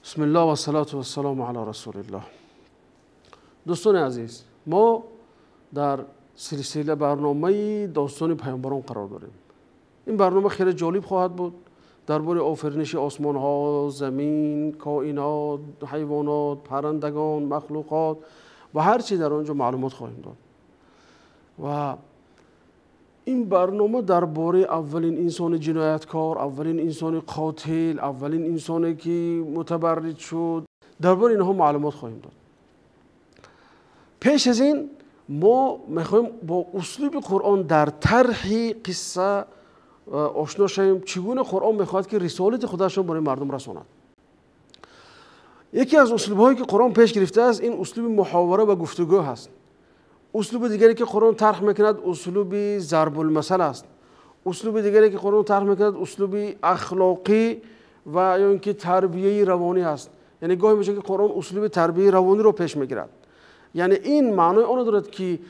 Бисмиллоҳ вассалоту вассалому ало расулиллоҳ. Дӯстони азиз, мо дар силсила барномаи достони паёмбарон қарор дорем. Ин барнома хеле ҷолиб хоҳад буд. Дар бораи офариниши осмонҳо, замин, коинот, ҳайвонот, паррандагон, махлуқот ва ҳар чи дар он ҷо маълумот хоҳем дод. Ва ин барнома дар бораи аввалин инсони ҷинояткор, аввалин инсони қотил, аввалин инсоне ки мутабарриҷ шуд, дар бораи инҳо маълумот хоҳем дод. Пеш аз ин мо мехоҳем бо услуби Қуръон дар тарҳи қисса ошно шавем, чӣ гуна Қуръон мехоҳад ки рисолати худашро барои мардум расонад. Яке аз услубҳое ки Қуръон пеш гирифтааст, ин услуби муҳовара ва гуфтугӯ ҳаст. Услуби дигаре ки Қуръон тарҳ мекунад, услуби зарбулмасал аст. Услуби дигаре ки Қуръон тарҳ мекунад, услуби ахлоқӣ ва ё ин ки тарбияи равонӣ аст. Яъне гоҳе мешавад ки Қуръон услуби тарбияи равониро пеш мегирад. Яъне ин маънои онро дорад ки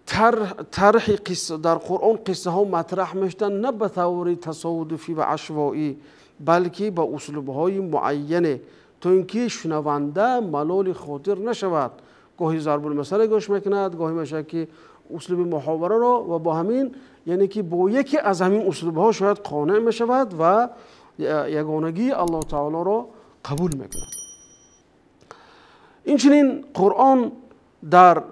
тарҳи қисса дар Қуръон қиссаҳо матраҳ мешуданд на ба таври тасодуфӣ ва ашвоӣ, балки ба услубҳои муайяне, то ин ки шунаванда малоли хотир нашавад. Гоҳе зарбулмасала гӯш мекунад, гоҳе мешавад ки услуби муҳовараро ва бо ҳамин, яъне ки бо яке аз ҳамин услубҳо шояд қонеъ мешавад ва ягонагии Аллоҳ таолоро қабул мекунад. Инчунин Қуръон дар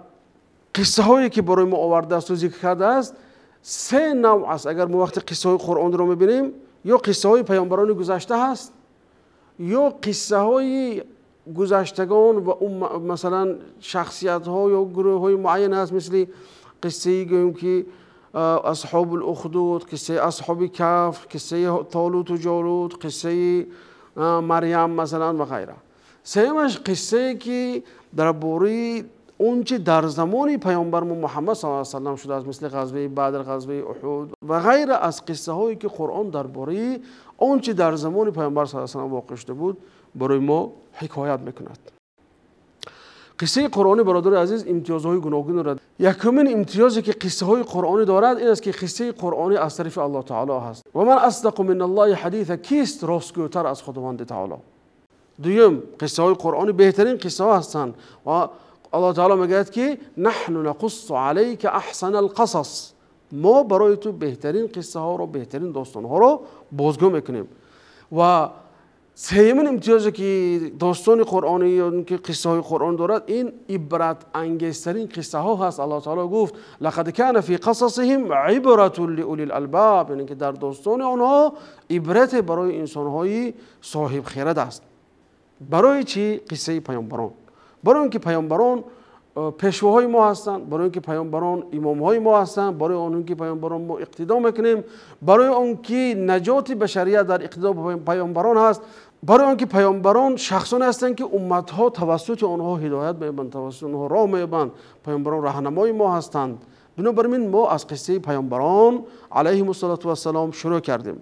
қиссаҳое ки барои мо овардааст ва зикр кардааст, се навъ аст. Агар мо вақте қиссаҳои Қуръонро мебинем, ё қиссаҳои паёмбарони гузашта ҳаст, ё қиссаҳои гузаштагон ва масалан шахсиятҳо ё гурӯҳҳои муайян ҳаст, мисли қиссаи гӯем ки асҳобул ухдуд, қиссаи асҳоби каф, қиссаи толуту ҷолут, қиссаи Марьям масалан ва ғайра. Сеюмаш қиссае ки дар бораи он чи дар замони паёмбармо Муҳаммад саллаллоҳу алайҳи васаллам шудааст, мисли ғазваи Бадр, ғазваи Уҳуд ва ғайра аз қиссаҳое ки Қуръон дар бораи он чи дар замони паёмбар саллаллоҳу алайҳи васаллам воқеъ шуда буд барои мо ҳикоят мекунад. Қиссаи қуръонӣ, бародари азиз, имтиёзҳои гуногун дорад. Якумин имтиёзе ки қиссаҳои қуръонӣ дорад ин аст ки қиссаи қуръонӣ аз тарафи Аллоҳ таоло ҳаст. Ва ман асдақу миналлоҳи ҳадиса, кист ростгӯтар аз Худованди таоло? Дуюм, қиссаҳои қуръонӣ беҳтарин қиссаҳо ҳастанд ва Аллоҳ таоло мегӯяд ки наҳну нақуссу алайка аҳсана алқасас, мо барои ту беҳтарин қиссаҳоро, беҳтарин достонҳоро бозгӯ мекунем. Ва сеюмин имтиёзе ки достони қуръонӣ ё ин ки қиссаҳои қуръон дорад, ин ибратангезтарин қиссаҳо ҳаст. Аллоҳ таоло гуфт лақад кана фи қасасиҳим ибратун лиулил албаб, яъне ки дар достони онҳо ибрате барои инсонҳои соҳибхирад аст. Барои чӣ қиссаи паёмбарон? Барои он ки паёмбарон пешвоҳои мо ҳастанд, барои он ки паёмбарон имомҳои мо ҳастанд, барои он ки паёмбарон мо иқтидо мекунем, барои он ки наҷоти башарият дар иқтидо ба паёмбарон ҳаст, барои он ки паёмбарон шахсоне ҳастанд ки умматҳо тавассути онҳо ҳидоят меёбанд, тавассути онҳо роҳ меёбанд, паёмбарон роҳнамои мо ҳастанд. Бинобар ин мо аз қиссаи паёмбарон алайҳимуссалоту вассалом шурӯъ кардем.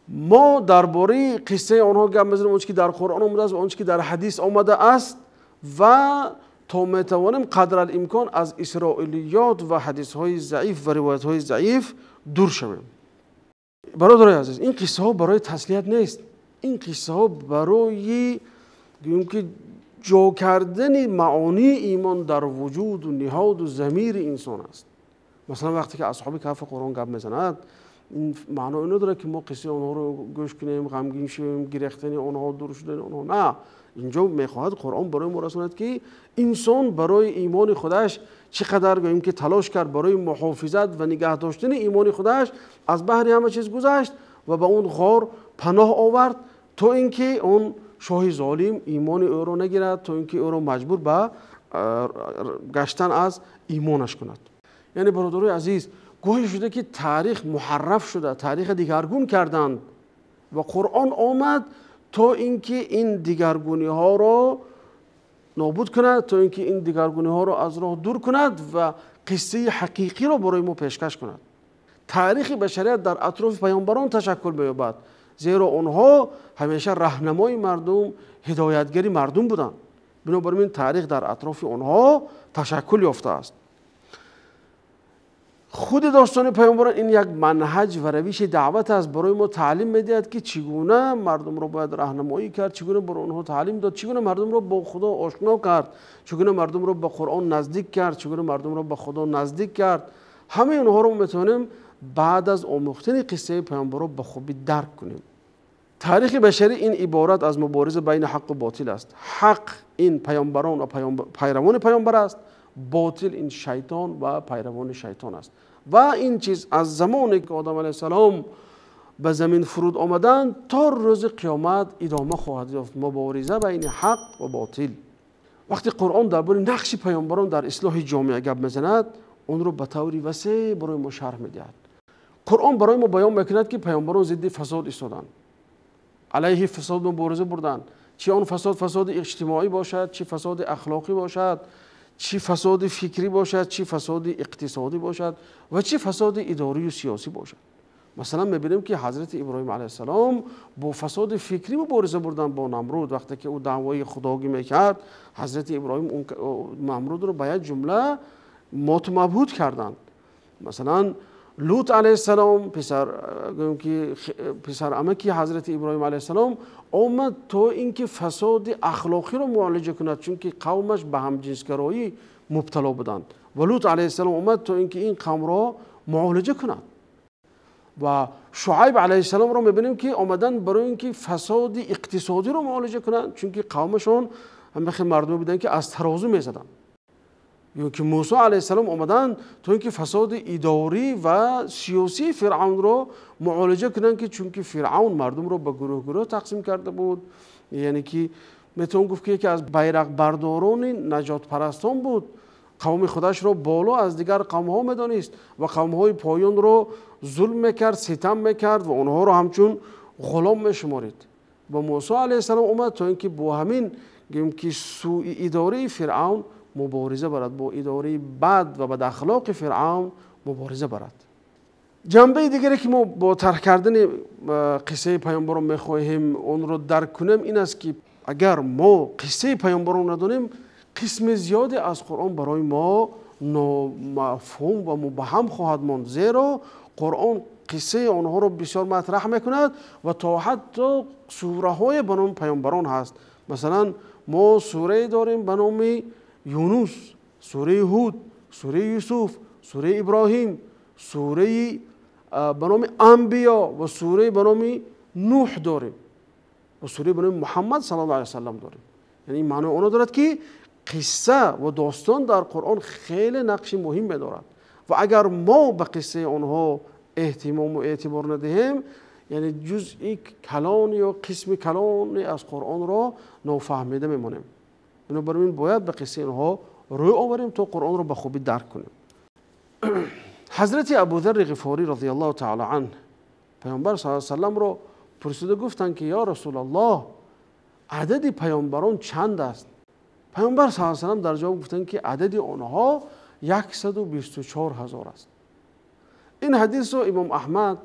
Мо дар бораи қиссаи онҳо гап мезанем, он чи ки дар Қуръон омадааст ва он чи ки дар ҳадис омадааст, ва то метавонем қадралимкон аз исроилиёт ва ҳадисҳои заиф ва ривоятҳои заиф дур шавем. Бародарои азиз, ин қиссаҳо барои таслият нест. Ин қиссаҳо барои гӯем ки ҷо кардани маъонии имон дар вуҷуду ниҳоду замири инсон аст. Масалан вақте ки асҳоби кафи Қуръон гап мезанад, ин маъно ино дорад ки мо қиссаи онҳоро гӯш кунем, ғамгин шавем, гирехтани онҳо, дур шудани онҳо. На, инҷо мехоҳад Қуръон барои мо расонад ки инсон барои имони худаш чӣ қадар гӯем ки талош кард, барои муҳофизат ва нигаҳ доштани имони худаш аз баҳри ҳама чиз гузашт ва ба он ғор паноҳ овард, то ин ки он шоҳи золим имони ӯро нагирад, то ин ки ӯро маҷбур ба гаштан аз имонаш кунад. Яъне бародарои азиз, гоҳе шуда ки таърих муҳарраф шуда, таърих дигаргун карданд ва Қуръон омад то ин ки ин дигаргуниҳоро нобуд кунад, то ин ки ин дигаргуниҳоро аз роҳ дур кунад ва қиссаи ҳақиқиро барои мо пешкаш кунад. Таърихи башарият дар атрофи паёмбарон ташаккул меёбад, зеро онҳо ҳамеша раҳнамои мардум, ҳидоятгари мардум буданд. Бинобар ин таърих дар атрофи онҳо ташаккул ёфтааст. Худи достони паёмбарон ин як манҳаҷ ва равиши даъват аст, барои мо таълим медиҳад, ки чӣ гуна мардумро бояд роҳнамоӣ кард, чӣ гуна барои онҳо таълим дод, чӣ гуна мардумро бо Худо ошно кард, чӣ гуна мардумро ба Қуръон наздик кард, чӣ гуна мардумро ба Худо наздик кард. Ҳамаи онҳоро метавонем баъд аз омӯхтани қиссаи паёмбарон ба хубӣ дарк кунем. Таърихи башарӣ ин иборат аз мубориза байни ҳақ ва ботил аст. Ҳақ ин паёмбарон ва пайравони паёмбар аст, ботил ин шайтон ва пайравони шайтон аст. Ва ин чиз аз замоне ки Одам алайҳиссалом ба замин фуруд омаданд то рӯзи қиёмат идома хоҳад ёфт, мубориза байни ҳақ ва ботил. Вақте Қуръон дар бораи нақши паёмбарон дар ислоҳи ҷомеа гап мезанад, онро ба таври васеъ барои мо шарҳ медиҳад. Қуръон барои мо баён мекунад, ки паёмбарон зидди фасод истоданд, алайҳи фасод мубориза бурданд, чӣ он фасод фасоди иҷтимоӣ бошад, чӣ фасоди ахлоқӣ бошад, чӣ фасоди фикрӣ бошад, чӣ фасоди иқтисодӣ бошад ва чӣ фасоди идорию сиёсӣ бошад. Масалан мебинем, ки ҳазрати Иброҳим алайҳиссалом бо фасоди фикрӣ мубориза бурданд бо Намруд. Вақте ки ӯ даъвои худогӣ мекард, ҳазрати Иброҳим Намрудро ба як ҷумла моту мабҳут карданд. Масалан Лут алайҳиссалом, гӯем ки писарамаки ҳазрати Иброҳим алайҳиссалом, омад то ин ки фасоди ахлоқиро муолиҷа кунад, чунки қавмаш ба ҳамҷинсгароӣ мубтало буданд. Ва Лут алайҳиссалом омад то ин ки ин қавмро муолиҷа кунад. Ва Шуайб алайҳиссаломро мебинем, ки омаданд барои ин ки фасоди иқтисодиро муолиҷа кунанд, чунки қавмашон ҳама хел мардуме буданд, ки аз тарозу мезаданд. Ё ки Мусо алайҳиссалом омаданд то ин ки фасоди идорӣ ва сиёсии Фиръавнро муолиҷа кунанд, ки чунки Фиръавн мардумро ба гурӯҳ гурӯҳ тақсим карда буд. Яъне ки метавон гуфт, ки яке аз байрақбардорони наҷотпарастон буд, қавми худашро боло аз дигар қавмҳо медонист ва қавмҳои поёнро зулм мекард, ситам мекард ва онҳоро ҳамчун ғулом мешуморид. Ва Мусо алайҳиссалом омад то ин ки бо ҳамин гӯем ки сӯи идораи Фиръавн мубориза барад, бо идораи бад ва бадахлоқи Фиръавн мубориза барад. Ҷанбаи дигаре ки мо бо тарҳ кардани қиссаи паёмбарон мехоҳем онро дарк кунем, ин аст, ки агар мо қиссаи паёмбарон надонем, қисми зиёде аз Қуръон барои мо номафҳум ва мубҳам хоҳад монд, зеро Қуръон қиссаи онҳоро бисёр матраҳ мекунад ва то ҳатто сураҳое ба номи паёмбарон ҳаст. Масалан мо сурае дорем ба номи Юнус, сураи Ҳуд, сураи Юсуф, сураи Иброҳим, сураи ба номи Анбиё ва сураи ба номи Нуҳ дорем ва сураи ба номи Муҳаммад саллаллоҳу алайҳи васаллам дорем. Яъне ин маънои онро дорад, ки қисса ва достон дар Қуръон хеле нақши муҳиме дорад ва агар мо ба қиссаи онҳо эҳтимому эътибор надиҳем, яъне ҷузъи калон ё қисми калоне аз Қуръонро нофаҳмида мемонем. Бинобар ин бояд ба қиссаи онҳо рӯй оварем, то Қуръонро ба хубӣ дарк кунем. Ҳазрати Абударри Ғифорӣ розияллоҳу таала анҳ паёмбар саллаллоҳу алайҳи васалламро пурсида гуфтанд, ки ё Расулаллоҳ, адади паёмбарон чанд аст? Паёмбар саллаллоҳу алайҳи васаллам дар ҷавоб гуфтанд, ки адади онҳо 124 ҳазор аст. Ин ҳадисро Имом Аҳмад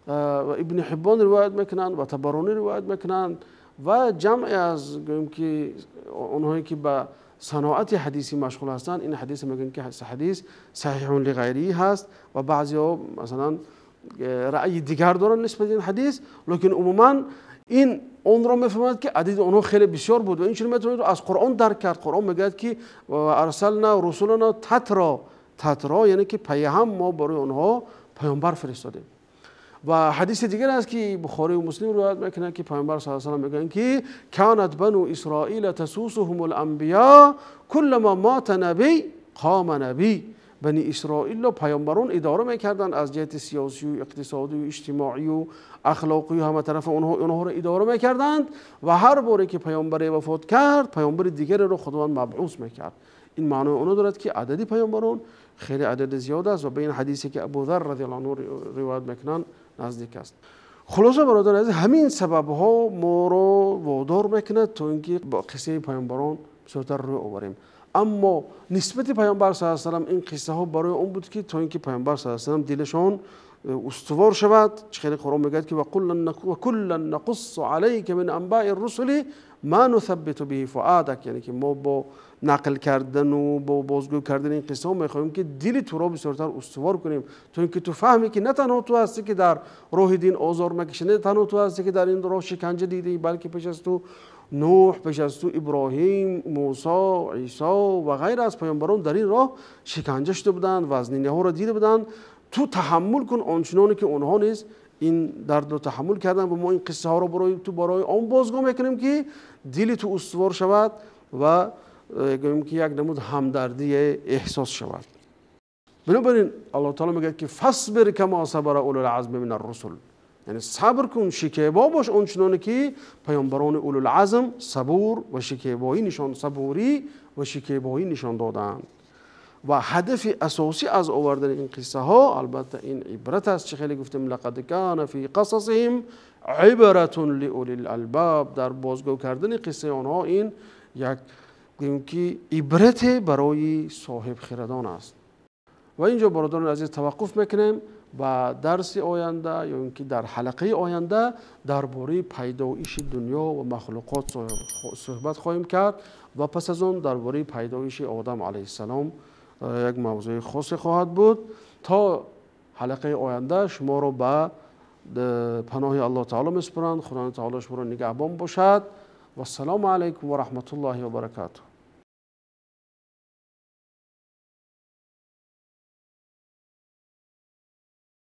ва Ибни Ҳиббон ривоят мекунанд ва Табаронӣ ривоят мекунанд ва ҷамъе аз гӯем ки онҳое ки ба саноати ҳадисӣ машғул ҳастанд, ин ҳадисро мегӯянд, ки ҳадис саҳиҳун лиғайриҳи ҳаст ва баъзеҳо масалан раъйи дигар доранд нисбати ин ҳадис, лекин умуман ин онро мефаҳмад, ки адади онҳо хеле бисёр буд ва инчунин метавонед аз Қуръон дарк кард. Қуръон мегӯяд, ки арсална русулана татро, татро яъне ки пайҳам мо барои онҳо паёмбар фиристодем. Ва ҳадиси дигар аст, ки Бухорию Муслим ривоят мекунанд, ки паёмбар саллаллоҳу алайҳи васаллам мегӯянд, ки канат бану исроила тасусуҳум аланбиё куллама мата набий қома набий. Бани Исроилро паёмбарон идора мекарданд аз ҷиҳати сиёсию иқтисодию иҷтимоию ахлоқию ҳама тарафа онҳоро идора мекарданд ва ҳар боре ки паёмбаре вафот кард, паёмбари дигареро Худованд мабъус мекард. Ин маънои оно дорад, ки адади паёмбарон хеле адади зиёд аст ва ба ин ҳадисе ки Абудар радиаллоҳу анҳу ривоят мекунанд наздик аст. Хулоса бародари азиз, ҳамин сабабҳо моро водор мекунад, то ин ки ба қиссаи паёмбарон бисёртар рӯй оварем. Аммо нисбати паёмбар саллаллоҳу алайҳи васаллам ин қиссаҳо барои он буд, ки то ин ки паёмбар саллаллоҳу алайҳи васаллам дилашон устувор шавад. Чӣ хеле Қуръон мегӯяд, ки وَكُلًّا نَقُصُّ عَلَيْكَ مِنْ أَنْبَاءِ الرُّسُلِ مَا نُثَبِّتُ بِهِ فُؤَادَكَ. Яъне ки мо бо нақл кардану бо бозгӯ кардани ин қиссаҳо мехоҳем, ки дили туро бисёртар устувор кунем, то ин ки ту фаҳмӣ, ки на танҳо ту ҳастӣ, ки дар роҳи дин озор мекашӣ, на танҳо ту ҳастӣ, ки дар ин роҳ шиканҷа дидӣ, балки пеш аз ту Нӯҳ, пеш аз ту Иброҳим, Мусо, Исо ва ғайра аз паёмбарон дар ин роҳ шиканҷа шуда буданд, вазнинаҳоро дида буданд. Ту таҳаммул кун ончуноне ки онҳо низ ин дардро таҳаммул карданд. Ва мо ин қиссаҳоро барои ту барои он бозгӯ мекунем, ки дили ту устувор шавад ва гӯем, ки як намуд ҳамдардие эҳсос шавад. Бинобар ин Аллоҳ таоло мегӯяд, ки فَاصْبِرْ كَمَا صَبَرَ أُولُو الْعَزْمِ مِنَ الرُّسُلِ, яъне сабр кун, шикебо бош ончуноне ки паёмбарони улулазм сабур ва шикебоӣ нишон, сабурӣ ва шикебоӣ нишон доданд. Ва ҳадафи асосӣ аз овардани ин қиссаҳо албатта ин ибрат аст. Чӣ хеле гуфтем, لَقَدْ كَانَ فِي قَصَصِهِمْ عِبْرَةٌ لِأُولِي الْأَلْبَابِ. Дар бозгӯ кардани қиссаи онҳо ин як гӯем, ки ибрате барои соҳибхирадон аст. Ва инҷо, бародарони азиз, таваққуф мекунем ва дарси оянда ё ин ки дар ҳалқаи оянда дар бораи пайдоиши дунё ва махлуқот суҳбат хоҳем кард ва пас аз он дар бораи пайдоиши Одам алайҳиссалом як мавзӯи хосе хоҳад буд. То ҳалқаи оянда шуморо ба паноҳи Аллоҳ таоло месупоранд. Худои таоло шуморо нигаҳбон бошад. Вассалому алайкум ва раҳматуллоҳи ва баракатуҳ.